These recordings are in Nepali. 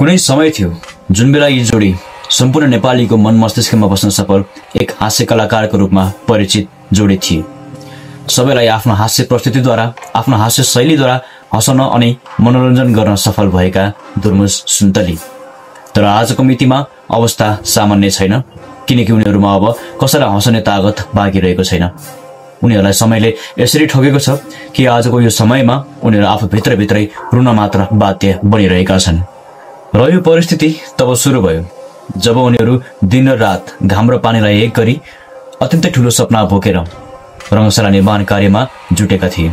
कुनै समय थियो जुन बेला यी जोडी सम्पूर्ण नेपालीको मन मस्तिष्कमा बस्न सफल एक हास्य कलाकारको रूपमा परिचित जोडी थिए। सबैलाई आफ्नो हास्य प्रस्तुतिद्वारा आफ्नो हास्य शैलीद्वारा हँसाउन अनि मनोरञ्जन गर्न सफल भएका दुर्मुस सुन्तली। तर आजको मितिमा अवस्था सामान्य छैन, किनकि उनीहरूमा अब कसैलाई हँसाउने तागत बाँकी रहेको छैन। उनीहरूलाई समयले यसरी ठोकेको छ कि आजको यो समयमा उनीहरू आफू भित्रभित्रै रुन मात्र बाध्य बनिरहेका छन्। र यो परिस्थिति तब सुरु भयो जब उनीहरू दिन र रात घाम र पानीलाई एक गरी अत्यन्तै ठूलो सपना बोकेर रङ्गशाला निर्माण कार्यमा जुटेका थिए।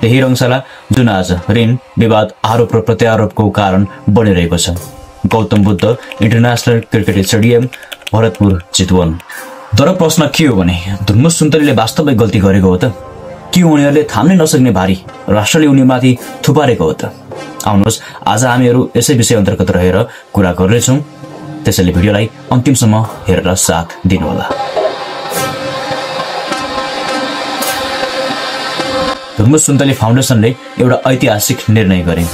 त्यही रङ्गशाला जुन आज ऋण, विवाद, आरोप र प्रत्यारोपको कारण बनिरहेको छ। Gautam Buddha international cricket stadium, Bharatpur, Chitwan. तर प्रश्न के हो भने दुर्मुस सुन्तलीले वास्तवमै गल्ती गरेको हो त कि उनीहरूले थाम्नै नसक्ने भारी राष्ट्रले उनीमाथि थुपारेको हो त? आउनुहोस्, आज हामीहरू यसै विषय अन्तर्गत रहेर कुरा गर्नेछौँ। त्यसैले भिडियोलाई अन्तिमसम्म हेरेर साथ दिनुहोला। दुर्मुस सुन्तली फाउन्डेसनले एउटा ऐतिहासिक निर्णय गरे।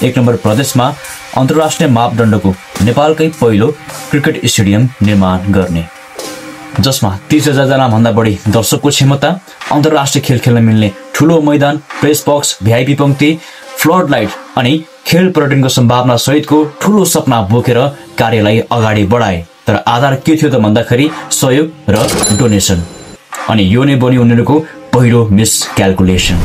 1 नम्बर प्रदेशमा अन्तर्राष्ट्रिय मापदण्डको नेपालकै पहिलो क्रिकेट स्टेडियम निर्माण गर्ने, जसमा 30,000 जना भन्दा बढी दर्शकको क्षमता, अन्तर्राष्ट्रिय खेल खेल्न मिल्ने ठूलो मैदान, प्रेस बक्स, भिआइपी पंक्ति, फ्लड लाइट अनि खेल पर्यटनको सम्भावना सहितको ठूलो सपना बोकेर कार्यलाई अगाडि बढाए। तर आधार के थियो त भन्दाखेरि सहयोग र डोनेसन। अनि यो नै बन्यो उनीहरूको पहिलो मिस क्याल्कुलेसन।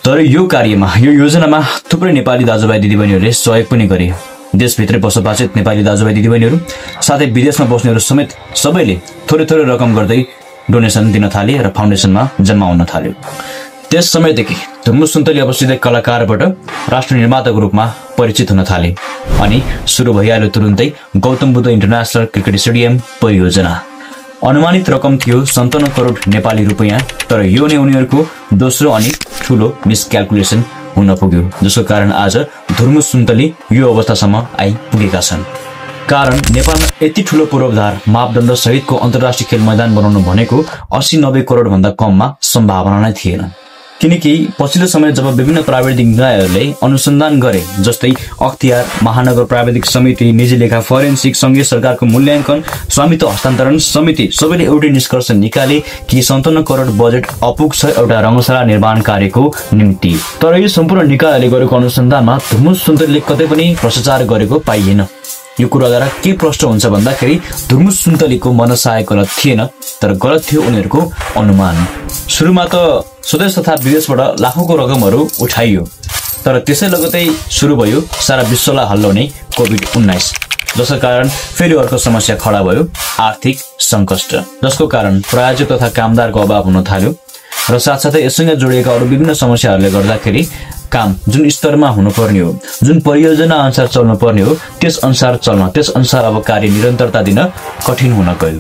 तर यो कार्यमा, यो योजनामा थुप्रै नेपाली दाजुभाइ दिदीबहिनीहरूले सहयोग पनि गरे। देशभित्रै बसोबासित नेपाली दाजुभाइ दिदीबहिनीहरू साथै विदेशमा बस्नेहरू समेत सबैले थोरै थोरै रकम गर्दै डोनेसन दिन थाले र फाउन्डेसनमा जम्मा हुन थाल्यो। त्यस समयदेखि दुर्मुस सुन्तली अब सिधै कलाकारबाट राष्ट्र निर्माताको रूपमा परिचित हुन थाले अनि सुरु भइहाल्यो तुरुन्तै Gautam Buddha international cricket stadium परियोजना। अनुमानित रकम थियो 57 करोड नेपाली रुपैयाँ। तर यो नै उनीहरूको दोस्रो अनि ठूलो मिसक्याल्कुलेसन हुन पुग्यो, जसको कारण आज दुर्मुस सुन्तली यो अवस्थासम्म आइपुगेका छन्। कारण नेपालमा यति ठूलो पूर्वाधार मापदण्ड सहितको अन्तर्राष्ट्रिय खेल मैदान बनाउनु भनेको 80-90 करोड भन्दा कममा सम्भावना नै थिएन। किनकि पछिल्लो समय जब विभिन्न प्राविधिक निकायहरूले अनुसन्धान गरे, जस्तै अख्तियार, महानगर प्राविधिक समिति, निजी लेखा, फोरेन्सिक, संघीय सरकारको मूल्याङ्कन, स्वामित्व हस्तान्तरण समिति, सबैले एउटै निष्कर्ष निकाले कि 57 करोड बजेट अपुग छ एउटा रङ्गशाला निर्माण कार्यको निम्ति। तर यो सम्पूर्ण निकायले गरेको अनुसन्धानमा दुर्मुस सुन्तलीले कतै पनि भ्रष्टाचार गरेको पाइएन। यो कुराद्वारा के प्रश्न हुन्छ भन्दाखेरि दुर्मुस सुन्तलीको मनसाय गलत थिएन, तर गलत थियो उनीहरूको अनुमान। सुरुमा त स्वदेश तथा विदेशबाट लाखौंको रकमहरू उठाइयो, तर त्यसै लगतै सुरु भयो सारा विश्वलाई हल्लाउने कोभिड-19, जसका कारण फेरि अर्को समस्या खडा भयो, आर्थिक सङ्कट, जसको कारण प्रायोजक तथा कामदारको अभाव हुन थाल्यो र साथसाथै यससँग जोडिएका अरू विभिन्न समस्याहरूले गर्दाखेरि काम जुन स्तरमा हुनुपर्ने हो, जुन परियोजना अनुसार चल्नु पर्ने हो, त्यस अनुसार अब कार्य निरन्तरता दिन कठिन हुन गयो।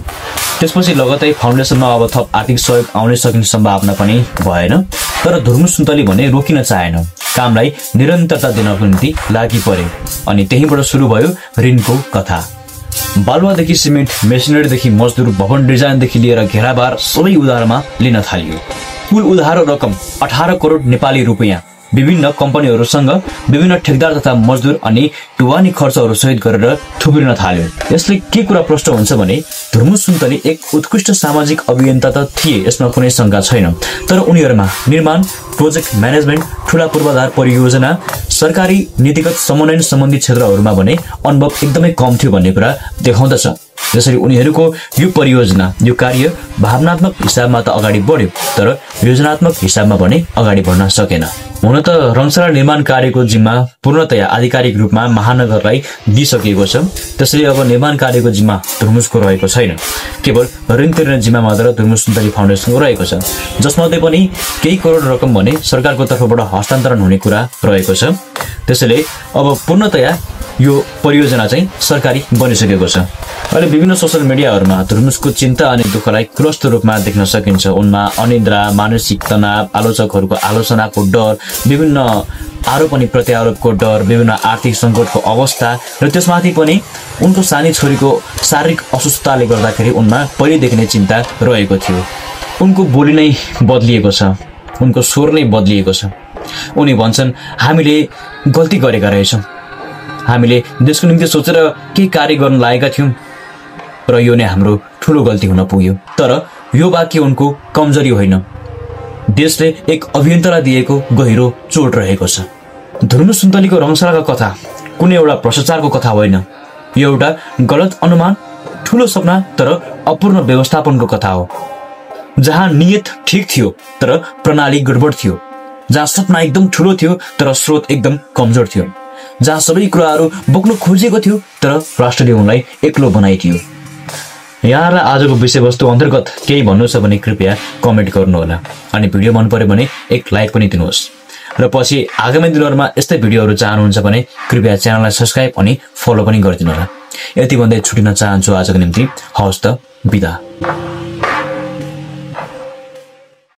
त्यसपछि लगतै फाउन्डेसनमा अब थप आर्थिक सहयोग आउनै सकिने सम्भावना पनि भएन। तर दुर्मुस सुन्तली भने रोकिन चाहेन, कामलाई निरन्तरता दिनको निम्ति लागि परे अनि त्यहीँबाट सुरु भयो ऋणको कथा। बालुवादेखि सिमेन्ट, मेसिनरीदेखि मजदुर, भवन डिजाइनदेखि लिएर घेराबार सबै उधारमा लिन थालियो। कुल उधारो रकम 18 करोड नेपाली रुपैयाँ विभिन्न कम्पनीहरूसँग विभिन्न ठेकदार तथा मजदुर अनि टुवानी खर्चहरू सहित गरेर थुप्रिन थाल्यो। यसले के कुरा प्रश्न हुन्छ भने दुर्मुस सुन्तली एक उत्कृष्ट सामाजिक अभियन्ता त थिए, यसमा कुनै शंका छैन। तर उनीहरूमा निर्माण, प्रोजेक्ट म्यानेजमेन्ट, ठूला पूर्वाधार परियोजना, सरकारी नीतिगत समन्वयन सम्बन्धी क्षेत्रहरूमा भने अनुभव एकदमै कम थियो भन्ने कुरा देखाउँदछ। त्यसरी उनीहरूको यो परियोजना, यो कार्य भावनात्मक हिसाबमा त अगाडि बढ्यो, तर योजनात्मक हिसाबमा भने अगाडि बढ्न सकेन। हुन त रङ्गशाला निर्माण कार्यको जिम्मा पूर्णतया आधिकारिक रूपमा महानगरलाई दिइसकिएको छ। त्यसैले अब निर्माण कार्यको जिम्मा दुर्मुसको रहेको छैन, केवल ऋण तिर्ने जिम्मा मात्र दुर्मुस सुन्तली फाउन्डेसनको रहेको छ, जसमध्ये पनि केही करोड रकम भने सरकारको तर्फबाट हस्तान्तरण हुने कुरा रहेको छ। त्यसैले अब पूर्णतया यो परियोजना चाहिँ सरकारी बनिसकेको छ। अहिले विभिन्न सोशल मिडियाहरूमा दुर्मुसको चिन्ता अनि दुःखलाई क्रस्त रूपमा देख्न सकिन्छ। उनमा अनिद्रा, मानसिक तनाव, आलोचकहरूको आलोचनाको डर, विभिन्न आरोप अनि प्रत्यारोपको डर, विभिन्न आर्थिक सङ्कटको अवस्था र त्यसमाथि पनि उनको सानी छोरीको शारीरिक असुस्थताले गर्दाखेरि उनमा पहिलेदेखि नै चिन्ता रहेको थियो। उनको बोली नै बदलिएको छ, उनको स्वर नै बदलिएको छ। उनी भन्छन् हामीले गल्ती गरेका रहेछौँ, हामीले देशको निम्ति सोचेर केही कार्य गर्न लागेका थियौं र यो नै हाम्रो ठूलो गल्ती हुन पुग्यो। तर यो वाक्य उनको कमजोरी होइन, देशले एक अभियन्तालाई दिएको गहिरो चोट रहेको छ। धुर्म सुन्तलीको रङशालाको कथा कुनै एउटा भ्रष्टाचारको कथा होइन, यो एउटा गलत अनुमान, ठूलो सपना तर अपूर्ण व्यवस्थापनको कथा हो। जहाँ नियत ठीक थियो तर प्रणाली गडबड थियो, जहाँ सपना एकदम ठूलो थियो तर स्रोत एकदम कमजोर थियो, जहाँ सबै कुराहरू बोक्न खोजिएको थियो तर राष्ट्रले उनलाई एक्लो बनाइदियो। यहाँलाई आजको विषयवस्तु अन्तर्गत केही भन्नु छ भने कृपया कमेन्ट गर्नुहोला अनि भिडियो मन पर्यो भने एक लाइक पनि दिनुहोस् र पछि आगामी दिनहरूमा यस्तै भिडियोहरू चाहनुहुन्छ भने कृपया च्यानललाई सब्स्क्राइब अनि फलो पनि गरिदिनु होला। यति भन्दै छुटिन चाहन्छु आजको निम्ति। हवस् त, बिदा।